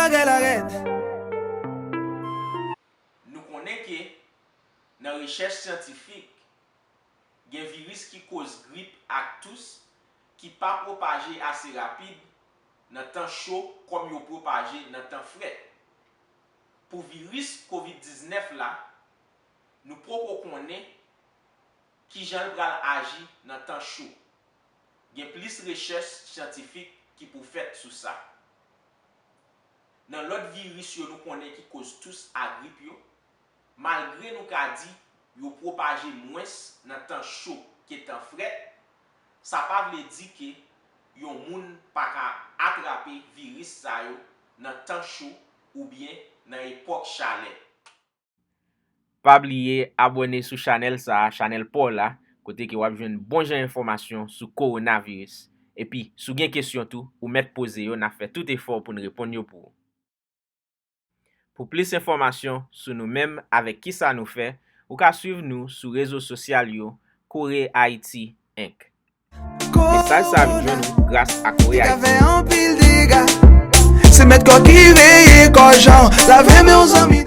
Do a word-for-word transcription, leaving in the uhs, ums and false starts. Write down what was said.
Bagay la rèd. Nou konnen ke nan rechèch syantifik, gen viris ki koz grip ak tous ki pa pwopaje ase rapid nan tan cho kòm yo pwopaje nan tan frèt. Pou viris kovid diznèf la, nou poko konnen kijan l pral aji nan tan cho. Gen plis rechèch syantifik ki pou fèt sou sa. Nan lòt viris yo nou konnen ki koz tous a grip yo, malgre nou ka di yo pwopaje mwens nan tan cho ke tan frèt, sa pa vle di ke yon moun pa ka atrape viris sa yo nan tan cho oubyen nan epòk chalè. Pa bliye abòne sou chanèl sa a, chanèl pa w la, kote ke w ap jwenn bon jan enfòmasyon sou kowonaviris. Epi, si w gen kesyon tou, ou mèt poze yo, n ap fè tout efò pou n reponn yo pou ou. Pou plis enfòmasyon sou nou menm avèk kisa nou fè, ou ka swiv nou sou rezo sosyal yo Kore Ayiti Enk. Mesaj sa a vin jwenn ou gras a Kore Ayiti. Se mèt kò ki veye kò jan, lave men w zanmi.